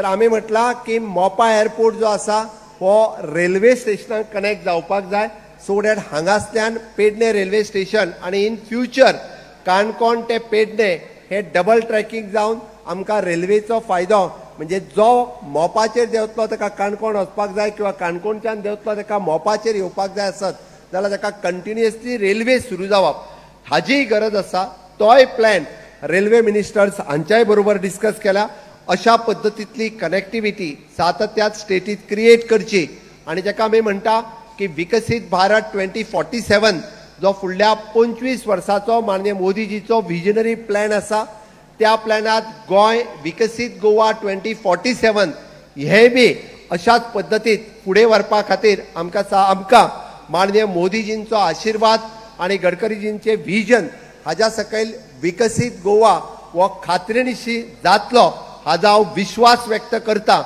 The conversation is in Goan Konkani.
तर आमी म्हटलां की मोपा एअरपोर्ट जो आसा हो रेल्वे स्टेशनाक कनेक्ट जावपाक जाय, सो that हांगासल्यान पेडणे रेल्वे स्टेशन आनी इन फ्युचर काणकोण ते पेडणे हे डबल ट्रॅकिंग जावन आमकां रेल्वेचो फायदो, म्हणजे जो मोपाचेर देंवतलो ताका काणकोण वचपाक जाय किंवा काणकोणच्यान देंवतलो ताका मोपाचेर येवपाक जाय आसत जाल्यार ताका कंटिन्युअसली रेल्वे सुरू जावप हाजीय गरज आसा. तोय प्लॅन रेल्वे मिनिस्टर्स हांच्याय बरोबर डिस्कस केला. अशा पद्दतींतली कनेक्टिविटी सातत्यात स्टेटीत क्रिएट करची आनी जाका आमी म्हणटा की विकसीत भारत 2047 जो फुडल्या 25 वर्साचो माननीय मोदीजीचो विजनरी प्लॅन आसा, त्या प्लॅनात गोंय विकसीत गोवा 2047 हें बी अशाच पद्दतीत फुडें व्हरपा खातीर आमकां माननीय मोदीजींचो आशिर्वाद आनी गडकरीजींचें विजन हाज्या सकयल विकसीत गोवा हो खात्रीनिशी जातलो हाजो हांव विश्वास व्यक्त करता.